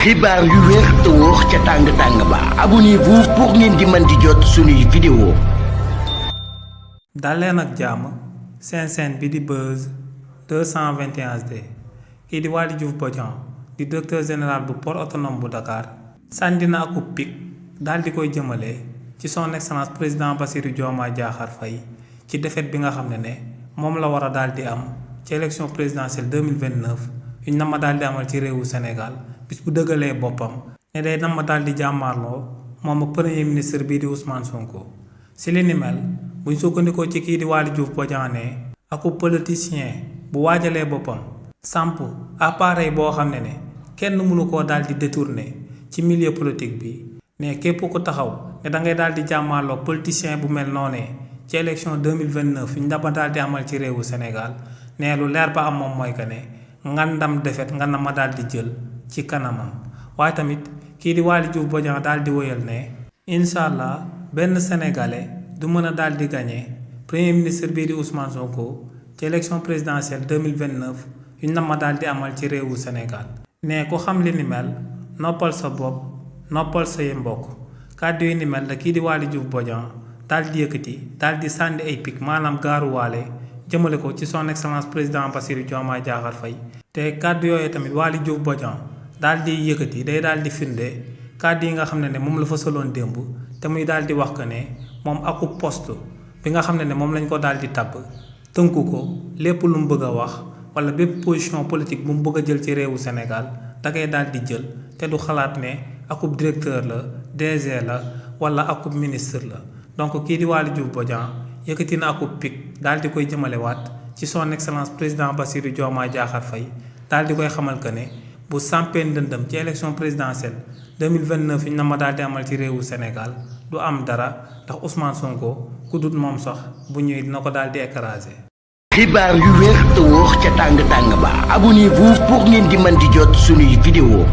xibaar yu wér te wóor ca tàng ba abonnez-vous pour ngeen di mën di jot suñuy vidéo. daleen ak jàmm seen bi di Buzz 221HD kii di Waly Diouf Bodian di directeur général bu port autonome bu Dakar sànni na akub pik daal di koy jëmale ci son excellence président Bassirou Diomaye Diakhar Faye ci défaite bi nga xam ne moom la war a daal di am ci élection présidentielle 2029 yu nama daal di amal ci réewu Sénégal bis bu dëggalee boppam ne day nama daal di jàmmaarloo moom ak premier ministre bii di Ousmane Sonko. si li ni mel buñ sukkandikoo ci kii di Waly Diouf Bodian ne akub politicien bu waajalee boppam samp appareil boo xam ne kenn mënu koo daal di détourner ci milieu politique bi ne képp ku taxaw ne da ngay daal di jàmmaarloo politicien bu mel noonee ci élection 2029 ñu dama daal di amal ci réewu Sénégal ne lu leer ba am moom mooy que ne ngandam defet nga nama daal di jël ci kanamam. waaye tamit kii di Waly Diouf Bodian daal di wëyal ne incha allah benn sénégalais du mën a daal di gagné premier ministre bii di Ousmane Sonko ci élection présidentielle 2029 yu nama daal di amal ci réewu Sénégal. ne ku xam li ni mel noppal sa bopp noppal say mbokk kàddu yi ni mel la kii di Waly Diouf Bodian daal di yëkkati daal di sànni ay pik maanaam gaaruwaale jëmale ko ci son excellence président Bassirou Diomaye Diakhar Faye. te kàddu yooyu tamit Waly Diouf Bodian daal di yëkkati day daal di firnde kàddu yi nga xam ne moom la fa soloon démb te muy daal di wax que ne moom akub poste bi nga xam ne moom lañ ko daal di tabb tënku ko lépp lu mu bëgg a wax wala bépp position politique bu mu bëgg a jël ci réewu Sénégal da koy daal di jël te du xalaat ne akub directeur la DG la wala akub ministre la. donc kii di Waly Diouf Bodian yëkkati na akub pik daal di koy jëmalewaat ci son excellence président Bassirou Diomaye Diakhar Faye daal di koy xamal que ne bu sampee ndëndëm ci élection présidentielle 2029 yi na ma daal di amal ci réewu Sénégal du am dara ndax Ousmane Sonko ku dut moom sax bu ñëwee dina ko daal di écraser. xibaar yu wér te wóor ca tàng ba abonnez-vous pour ngeen di mën di jot suñuy vidéo.